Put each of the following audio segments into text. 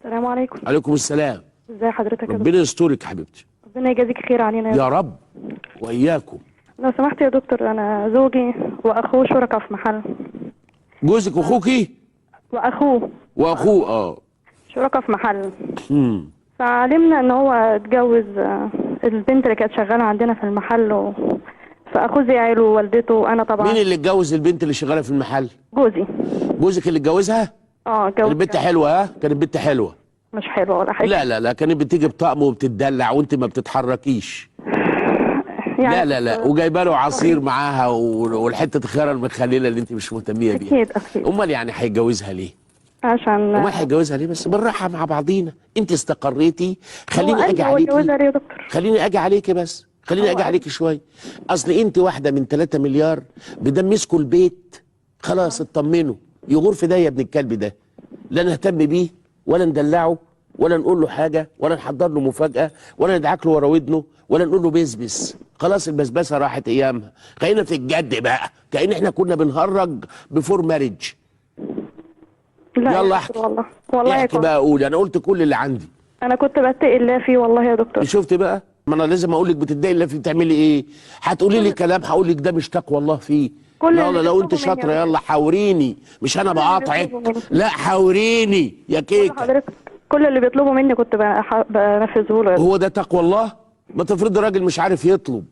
السلام عليكم. عليكم السلام. ازي حضرتك يا دكتور؟ ربنا يسترك يا حبيبتي. ربنا يجازيك خير علينا يا يا رب واياكم. لو سمحت يا دكتور، انا زوجي واخوه شركاء في محل. جوزك واخوكي؟ واخوه. واخوه اه. شركاء في محل. فعلمنا ان هو اتجوز البنت اللي كانت شغالة عندنا في المحل فاخوه زعل ووالدته وانا طبعا. مين اللي اتجوز البنت اللي شغالة في المحل؟ جوزي. جوزك اللي اتجوزها؟ اه اتجوز. كانت بنت حلوة. ها؟ كانت بنت حلوة. مش حلوة ولا حاجة. لا لا لا، كانت بتيجي بطقم وبتدلع وانت ما بتتحركيش يعني لا لا لا، وجايبه له عصير معاها والحتة الخيارة المخلله اللي انت مش مهتميه بيها. اكيد اكيد. امال يعني هيتجوزها ليه؟ عشان امال هيتجوزها ليه؟ بس بالراحة مع بعضينا، انت استقريتي، خليني اجي عليكي. هو اتجوزها ليه يا دكتور؟ خليني اجي عليكي بس، خليني اجي عليكي شوية. اصل انت واحدة من 3 مليار بدم مسكوا البيت، خلاص اطمنوا، يغور في ده يا ابن الكلب ده، لا نهتم بيه ولا ندلعه ولا نقول له حاجة ولا نحضر له مفاجاة ولا ندعك له ورا ودنه ولا نقول له بسبس، خلاص البسبسه راحت ايامها، خلينا في الجد بقى، كأن احنا كنا بنهرج before marriage. لا يلا احكي. والله والله احكي بقى، قول. انا قلت كل اللي عندي. انا كنت بتقي الله فيه والله يا دكتور. شفت بقى؟ ما انا لازم اقول لك بتتضايقي الله فيه، بتعملي ايه؟ هتقولي لي كلام هقول لك ده مش تقوى الله فيه. كل يلا لو انت شاطرة يلا حاوريني، مش انا بقاطعك، لا حاوريني يا كيكة. حضرتك كل اللي بيطلبه مني كنت بنفذه له. هو ده تقوى الله؟ ما تفرضي راجل مش عارف يطلب،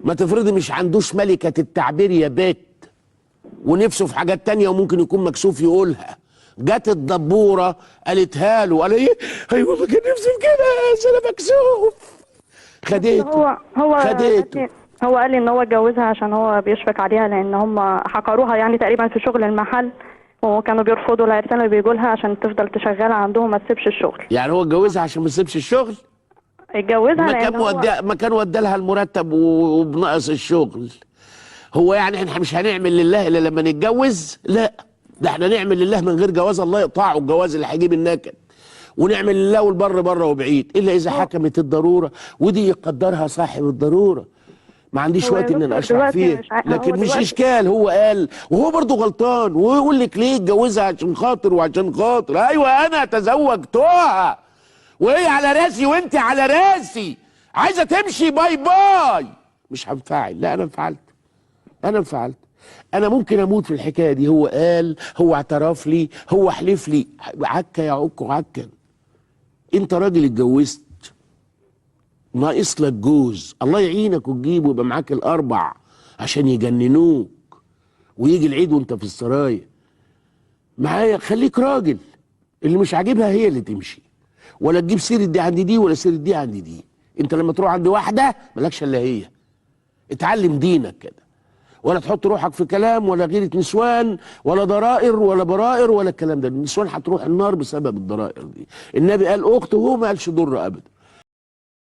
ما تفرضي مش عندوش ملكه التعبير يا بت، ونفسه في حاجات تانية وممكن يكون مكسوف يقولها. جت الدبوره قالتها له، قال ايه؟ ايوه ما كان نفسي في كده بس انا مكسوف. خديته. هو خديته. هو قال لي ان هو اتجوزها عشان هو بيشفق عليها، لان هم حقروها يعني تقريبا في شغل المحل، وكانوا بيرفضوا العرسان اللي بيجوا لها عشان تفضل تشغلها عندهم ما تسيبش الشغل. يعني هو اتجوزها عشان ما تسيبش الشغل؟ اتجوزها لان هو ما كان ودى لها المرتب وبنقص الشغل. هو يعني احنا مش هنعمل لله الا لما نتجوز؟ لا، ده احنا نعمل لله من غير جواز، الله يقطعه الجواز اللي هيجيب النكد، ونعمل لله والبر بره وبعيد، الا اذا حكمت الضرورة، ودي يقدرها صاحب الضرورة. ما عنديش وقت ان انا اشرح فيه، لكن مش اشكال. هو قال وهو برضه غلطان، ويقول لك ليه اتجوزها؟ عشان خاطر وعشان خاطر. ايوه انا تزوجتها وهي على راسي وانت على راسي، عايزه تمشي bye bye، مش هنفعل. لا انا انفعلت، انا انفعلت، انا ممكن اموت في الحكاية دي. هو قال، هو اعترف لي، هو حلف لي. عكا يا عكو عكا، انت راجل اتجوزت، ناقص لك جوز، الله يعينك وتجيبه ويبقى معاك الاربع عشان يجننوك، ويجي العيد وانت في السرايا معايا. خليك راجل، اللي مش عاجبها هي اللي تمشي، ولا تجيب سيره دي عند دي ولا سيره دي عند دي. انت لما تروح عند واحدة مالكش الا هي. اتعلم دينك كده، ولا تحط روحك في كلام ولا غيرة نسوان ولا ضرائر ولا برائر ولا الكلام ده. النسوان هتروح النار بسبب الضرائر دي. النبي قال اخت وهو ما قالش ضر ابدا.